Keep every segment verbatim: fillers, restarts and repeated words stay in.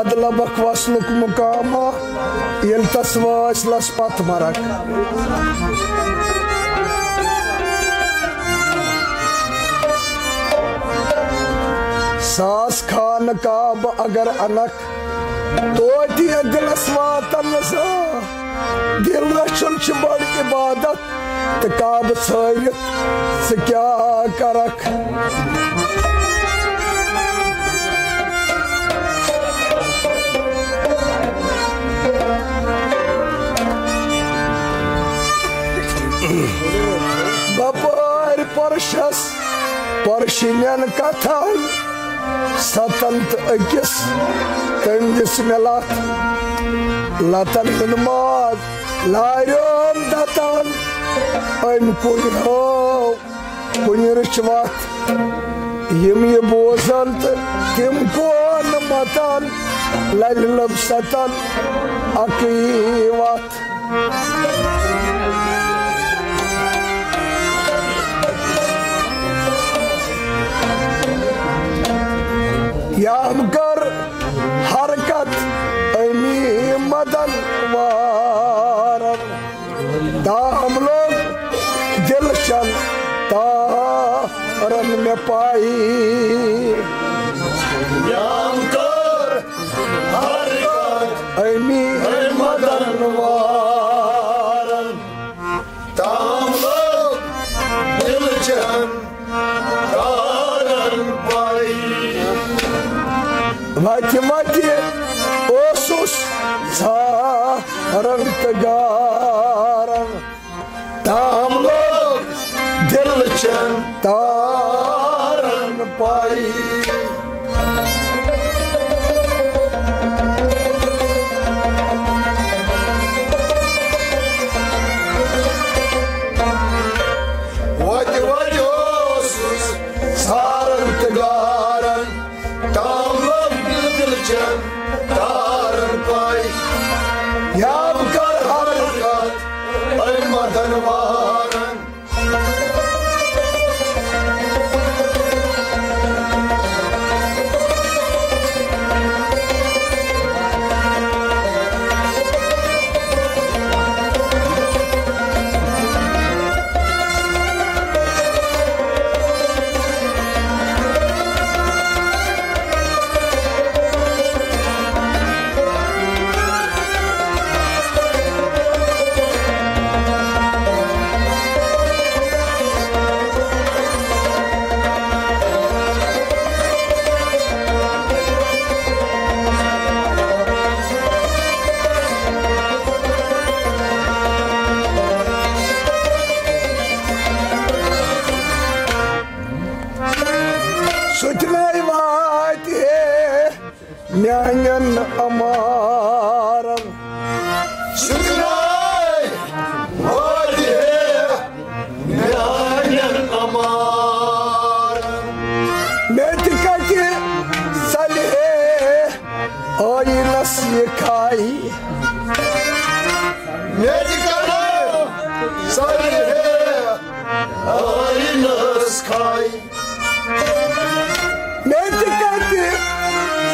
لبک وصلُک مقامہ، ییٚلہِ تس وٲسۍ لس پتھ مرک۔ ساس خانہٕ کعبہٕ اگر انکھ، توتہِ یتھ دلس واتن نہٕ زانٛہہ۔ دل رچھُن چھُ بٔڑ عبادت، تہٕ کعبہٕ ژھٲرِتھ ژٕ کیٛاہ کرکھ؟ بپٲرۍ پرشس پرشِنٮ۪ن کتھن، ستن تہٕ أکِس تٔمۍ دِژ مےٚ لتھ۔ لتن ہُنٛد ماز لاریوم دتان، أمۍ کُے ہٲو کُنہِ رٕچھ وَتھ۔ یِم یہِ بوزن تہٕ تِم کون متان، لَلہِ لٔب ستن اَکٕے وَتھ۔ یام کٔر حرکت أمی مدن وارن، تام لوٚگ دِل چٮ۪ن تارن مےٚ پَے۔ یام کٔر حرکت أمی مدن وارن، تام لوٚگ دِل چٮ۪ن تارن پَے۔ وتہِ وتہِ اوسُس ژھاران تہٕ گاران، تام لوٚگ دِل چٮ۪ن تارن پَے۔ وتہِ وتہِ اوسُس ژھاران تہٕ گاران، تام لوٚگ دِل چٮ۪ن تارن پَے۔ یام کٔر حرکت أمۍ مدن وارن۔ سُتہِ نَے واتہِ ہے میانٮ۪ن امارن۔ سُتہِ نَے واتہِ ہے میانٮ۪ن امارن۔ مےٚ تہِ کتہِ ژلہِ ہے ٲیٖنس یہِ کھاے۔ مےٚ تہِ کتہِ ژلہِ ہے ٲیٖنس کھاے۔ مےٚ تہِ کتہِ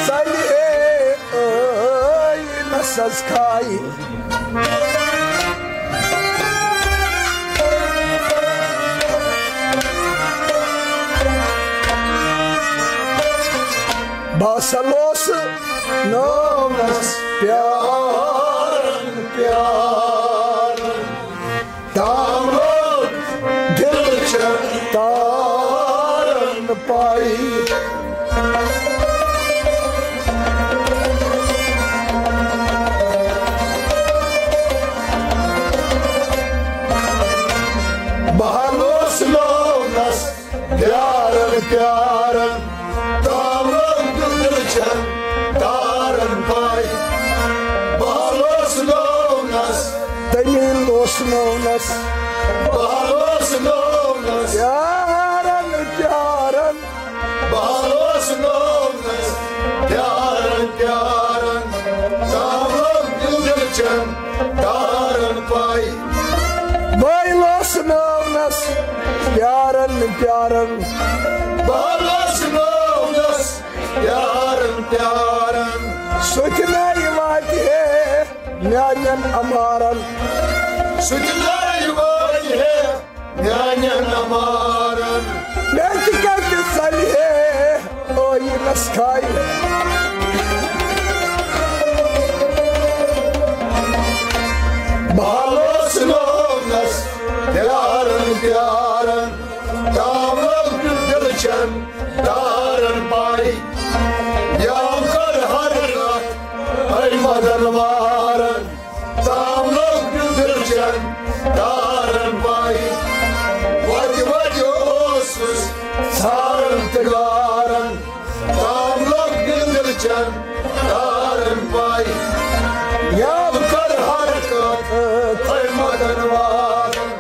ژلہِ ہے ٲیٖنس کھاے۔ بہٕ ہسا لوسہٕ نٲونس پیاران پیاران، تام لوٚگ دِل چٮ۪ن تارن پَے۔ بہٕ ہا لوسہٕ نٲونس پیارن پیارن، تام لوٚگ دِل چٮ۪ن تارن پَے۔ بہٕ ہا لوسہٕ نٲونس، تٔمی لوسہٕ نٲونس۔ بہٕ ہا لوسہٕ نٲونس۔ پیارن پیارن۔ بہٕ ہا لوسہٕ نٲونس۔ پیارن پیارن، تام لوٚگ دِل چٮ۪ن تارن پَے۔ بہٕ ہا لوسہٕ نٲونس۔ پیارن پیارن۔ بہٕ ہا لوسہٕ نٲونس۔ پیارن پیارن۔ سُہ امارن۔ سُہ تہِ درِ وٲلۍ ہے میانٮ۪ن امارن۔ مےٚ تہِ کتہِ ژلہِ ہے ٲیٖنس کھے۔ بہٕ اوسُس لونس پیاران پیاران، تام لوٚگ نہٕ دِلہٕ چٮ۪ن تارن پاے۔ یام کٔر ہر کتھ أمۍ مدن وارن، تام لوٚگ نہٕ دِلہٕ چٮ۪ن تارن پاے۔ وتہِ وتہِ اوسُس ژھاران تہٕ گاران، تام لوٚگ نہٕ دِلہٕ چٮ۪ن تارن پاے۔ یام کٔر ہر کتھ أمۍ مدن وارن۔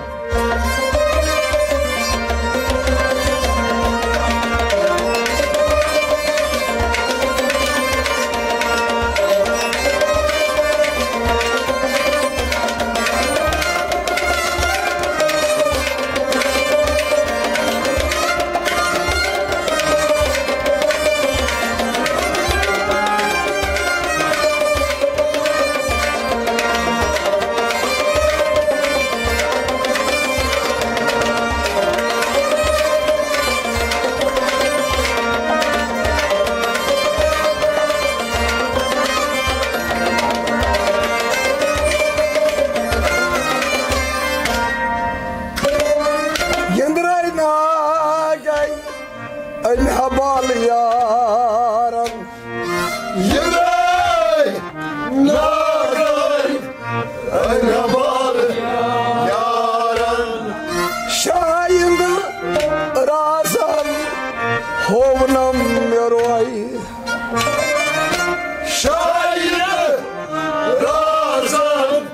یندرے ناگے أمۍ حبال یارن۔ یِمے نارن أمۍ حبال یارن۔ شاید رازن ہوونم مےٚ روے۔ شاید رازن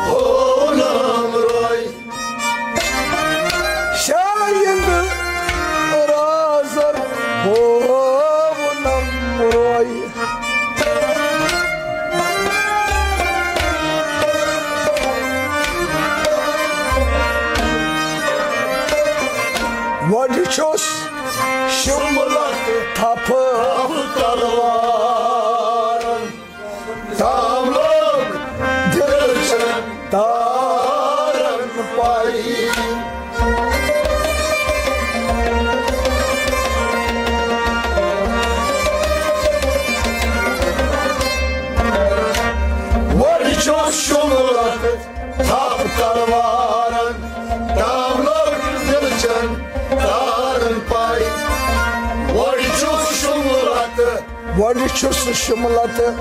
ہوونم روے۔ شاید رازن ہوونم روے۔ وۄنۍ چھُس شُملہٕ تھپھ تلوارن۔ تام لوٚگ دِلہٕ چٮ۪ن تارن پاے۔ وۄنۍ چھُس شُملہٕ تھپھ تلوارن۔ تام لوٚگ دِلہٕ چٮ۪ن تارن پاے۔ وۄنۍ چھُس شُملہٕ تہٕ وۄنۍ چھُس شُملہٕ تہٕ۔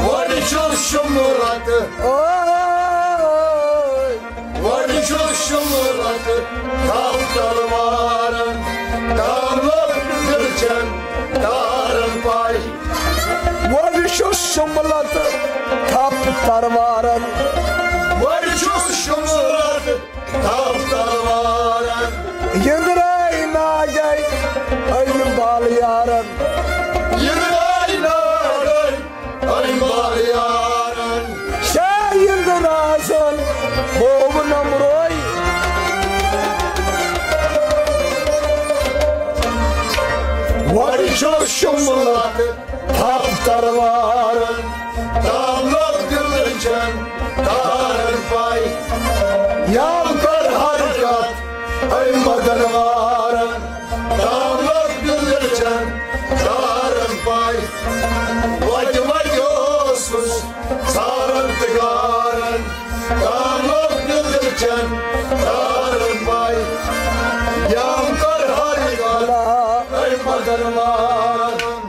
وۄنۍ چھُس شُملہٕ تہٕ۔ اوے۔ وۄنۍ چھُس شُملہٕ تہٕ۔ تھپھ تلوارن۔ تام لوٚگ دِلہٕ چٮ۪ن تارن پاے۔ وۄنۍ چھُس شُملہٕ تہٕ۔ تھپھ تلوارن۔ وۄنۍ چھُس شُملہٕ تہٕ۔ تھپھ تلوارن۔ یندرے ناگے أمۍ بال یارن۔ یندرے ناگے أمۍ بال یارن۔ شاید رازن ہوونم روے۔ وۄنۍ چھُس شُملہٕ تہٕ۔ تھپھ تلوارن۔ تام لوٚگ دِلہٕ چٮ۪ن تارن پاے۔ یام کٔر ہر کتھ أمۍ مدن وارن۔ تام لوٚگ دِلہٕ چٮ۪ن تارن پاے۔ وتہِ وتہِ اوسُس ژھاران تہٕ گاران۔ تام لوٚگ دِلہٕ چٮ۪ن تارن پاے۔ یام کٔر ہر کتھ أمۍ مدن وارن۔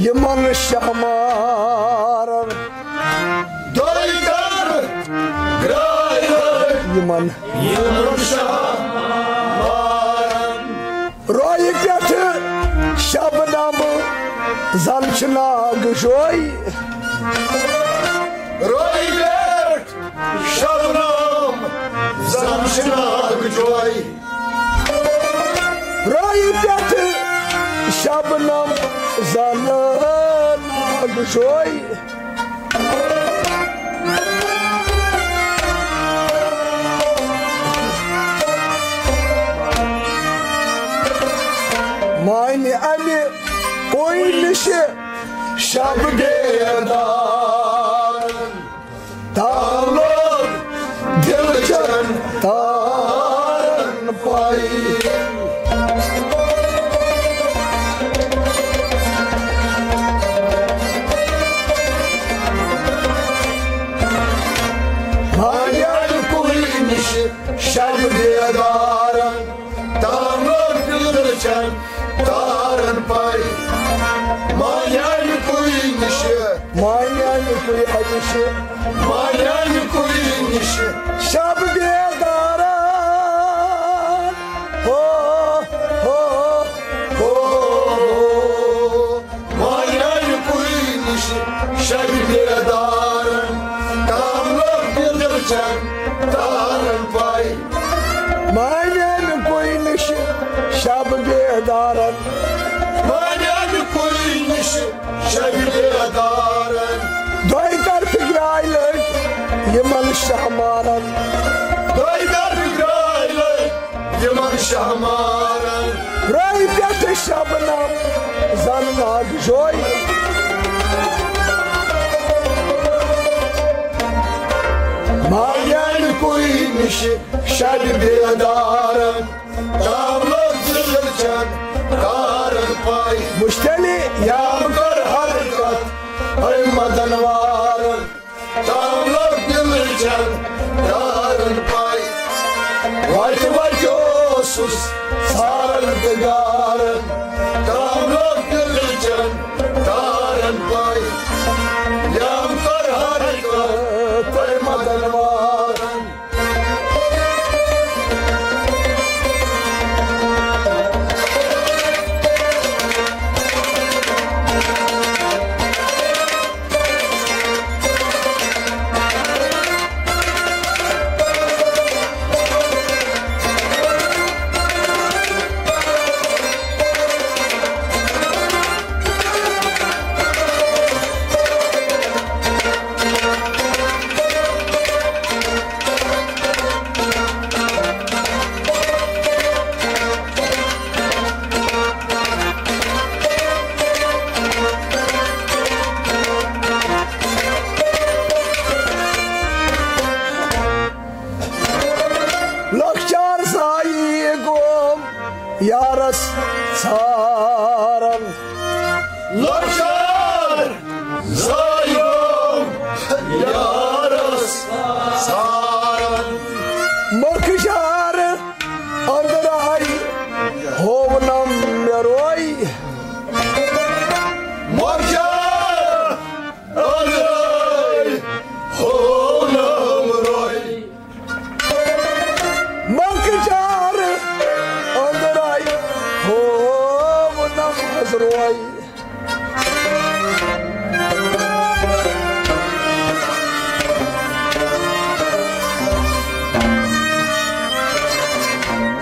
یِمن شاہ مارن۔ دۄیہِ کر گرٛایہِ یِمن۔ یِمن شاہ مارن۔ رویہِ پٮ۪ٹھٕ شبنم زن چھِ ناگ جوے۔ رویہِ پٮ۪ٹھ شبنم زن چھِ ناگ جوے۔ رویہِ پٮ۪ٹھٕ شبنم زن ناگ جوے۔ مانہِ امہِ کویہِ نِشہِ شب بیدار۔ تام لوٚگ دِل چٮ۪ن تارن پَے۔ مانہِ اَمہِ کویہِ نِشہِ شب بیدارن۔ تام لوٚگ دِل چٮ۪ن تارن پَے۔ مانہِ اَمہِ کویہِ نِشہِ۔ مانہِ اَمہِ کویہِ نِشہِ۔ مانہِ اَمہِ کویہِ نِشہِ۔ شب بیدارن۔ ہو، ہو، ہو۔ مانہِ اَمہِ کویہِ نِشہِ شب بیدارن۔ تام لوٚگ دِل چٮ۪ن تارن پَے۔ مانہِ اَمہِ کویہِ نِشہِ شب بیدارن۔ مانہِ اَمہِ کویہِ نِشہِ شب بیدارن۔ دۄیہِ طرفہٕ گرٛایہِ لٔگۍ یِمن شاہ مارن۔ دۄیہِ طرفہٕ گرٛایہِ لٔگۍ یِمن شاہ مارن۔ رویہِ پٮ۪ٹھٕ شبنم زن ناگ جوے۔ مانہِ اَمہِ کویہِ نِشہِ شب بیدارن۔ تام لوٚگ دِل چٮ۪ن تارن پَے۔ مشتعلی یام کٔر حرکت، اے مدن وارن۔ تام لوٚگ دِل چٮ۪ن تارن پَے۔ وَتہِ وَتہِ اوسُس ژھاران تہٕ گاران۔ تام لوٚگ دِل چٮ۪ن تارن پَے۔ یام کٔر حرکت، اے مدن وارن۔ لۄکچار زاے گوم یارس ژھارن۔ لۄکچار زاے گوم یارس ژھارن۔ مۄکجار أنٛدرے ہوونم مےٚ روے۔ مۄکجار أنٛدرے ہوونم روے۔ مۄکجار أنٛدرے ہوونم حظ روے۔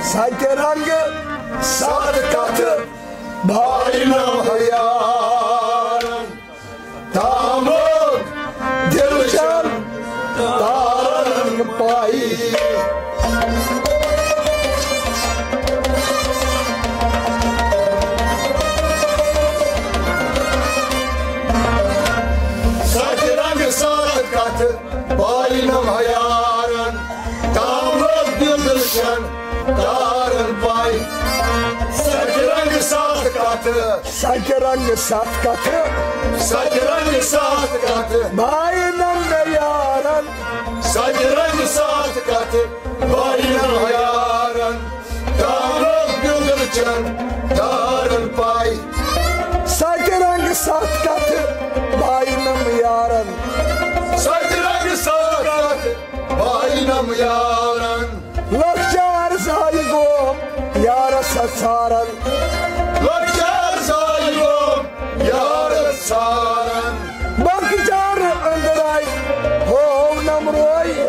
ستہِ رنگہٕ ستھ کتھٕ بایہِ نم حیارن۔ تام لوٚگ دِل چٮ۪ن تارن پَے۔ ستہِ رنگہٕ ستھ کتھٕ بایہِ نم حیارن۔ تام لوٚگ دِل چٮ۪ن تارن پَے۔ ستہِ رنگہٕ ستھ کتھٕ۔ ستہِ رنگہٕ ستھ کتھٕ۔ ستہِ رنگہٕ ستھ کتھٕ۔ بایہِ نم مےٚ یارن۔ ستہِ رنگہٕ ستھ کتھٕ۔ بایہِ نم یارن۔ تام لوٚگ دِل چٮ۪ن تارن پَے۔ ستہِ رنگہٕ ستھ سارن۔ لۄکچار زایوم یارس سارن۔ بۄکچار أنٛدرے ہوو نمروے۔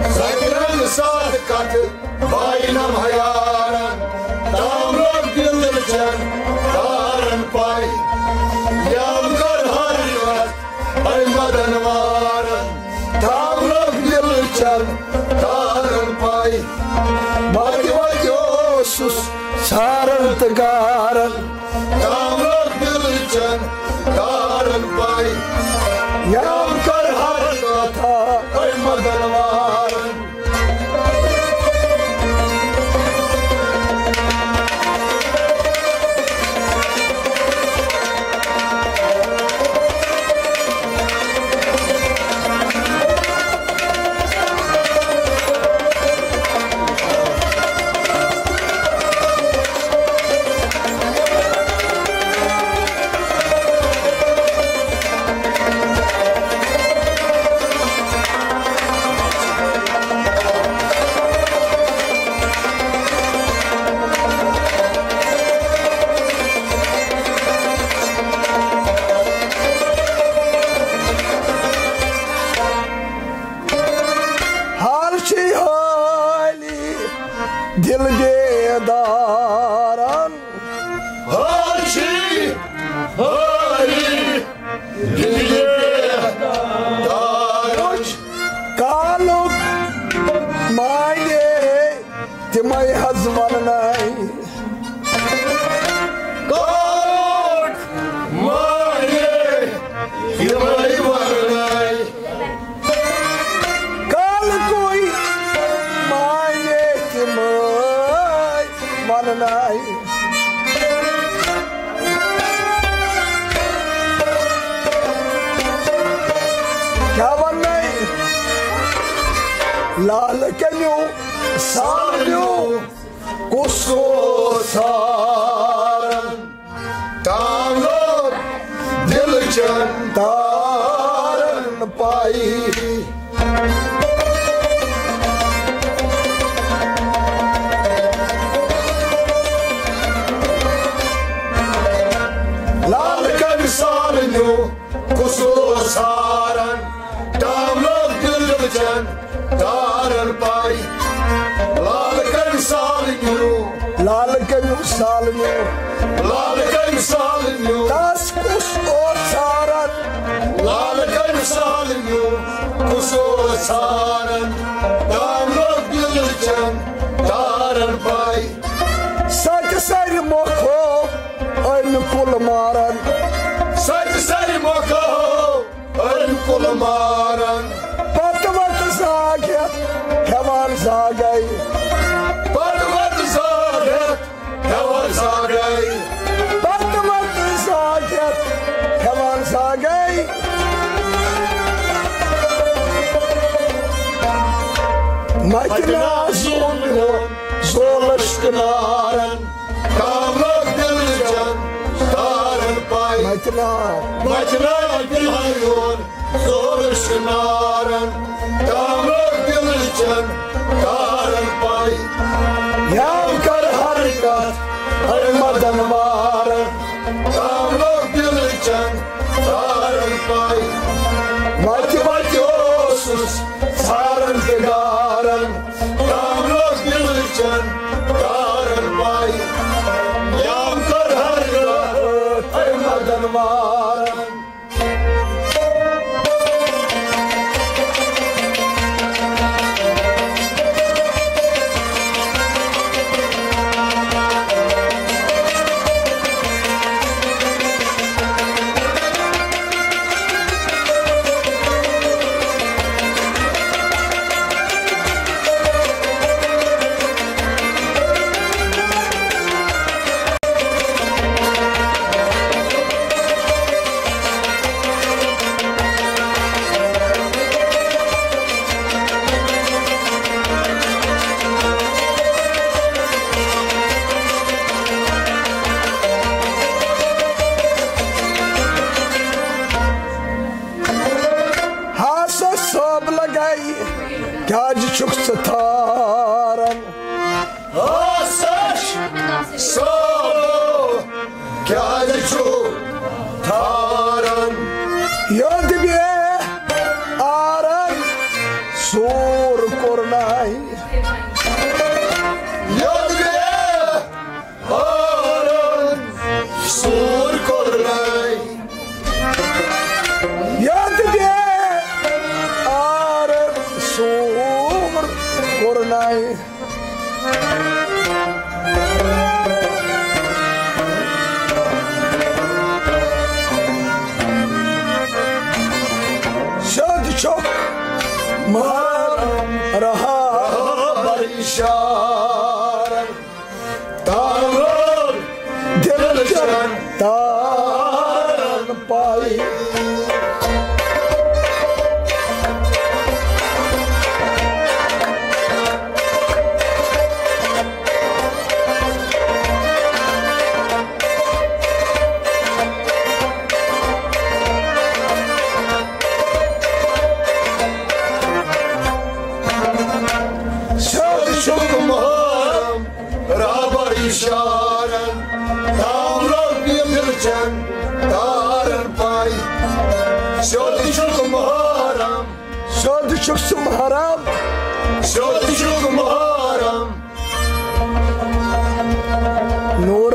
زنگرن ساتھ کتھ باینم ہیارن۔ تام لوٚگ دل چن تارن پاے۔ یام کر ہر کتھ اے مدن وارن۔ تام لوٚگ دل چن تارن پاے۔ وتہِ وتہِ اوسُس سارن تہٕ گارن۔ تام لوٚگ دل چن تارن پاے۔ یام کر ہر کتھ اے مدن وارن۔ حال چھی حالی دل بیدارن۔ حال چھی حالی دل بیدارن۔ کالُک مانے تِمے حظ وننَے۔ کالُک مانے تِمے وننَے۔ کالکُے مانے تِمے وننَے۔ کیٛاہ وننَے؟ لال کمیو سالیو کُس اوس سارن؟ تام لوٚگ دل چن تارن پاے۔ لال کمہِ سال نیوٗ کُس اوس سارن؟ تام لوٚگ دل چن تارن پاے۔ لال کمہِ سال نیوٗ۔ لال کمہِ سال نیوٗ۔ لال کمہِ سال نیوٗ۔ تس کُس اوس سارن؟ لال کمہِ سال نیوٗ۔ کُس اوس سارن؟ تام لوٚگ دل چن تارن پاے۔ سچ سرِ مۄکھو أمۍ کُل مارن۔ سچ سرِ مۄکھو أمۍ کُل مارن۔ پتہٕ وتہٕ زاگ ہٮ۪تھ ہٮ۪وان زاگے۔ پتہٕ وتہٕ زاگ ہٮ۪تھ ہٮ۪وان زاگے۔ پتہٕ وتہٕ زاگ ہٮ۪تھ ہٮ۪وان زاگے۔ متہِ نازُن زولس کنارن۔ تام لوٚگ دل چن تارن پاے۔ متہِ نا۔ متہِ نا دل ہیون زولس کنارن۔ تام لوٚگ دل چن تارن پاے۔ یام کر ہر کتھ اے مدن وارن۔ تام لوٚگ دل چن تارن پاے۔ متہِ متہِ اوسُس سارن تہٕ گارن۔ تام لوٚگ دل چن تارن پاے۔ یام کر ہر کتھ اے مدن وارن۔ کیٛازِ چھُکھ ژٕ تھاران؟ آسش صٲب، کیٛازِ چھُکھ تھاران؟ یوٚد بے آرن سوٗر کوٚرنَے۔ یوٚد بے آرن سوٗر کوٚرنَے۔ یوٚد بے آرن سوٗر کوٚرنَے۔ سیوٚد چھُکھ محرم رہبر اشارن۔ تارن دل چن تارن پائی۔ سیوٚد چھُکھ محرم رہبر اشارن، تام رۄپیہِ دِلچن تارن پاے۔ سیوٚد چھُکھ محرم۔ سیوٚد چھُکھ ژٕ محرم۔ سیوٚد چھُکھ محرم۔ نوٗر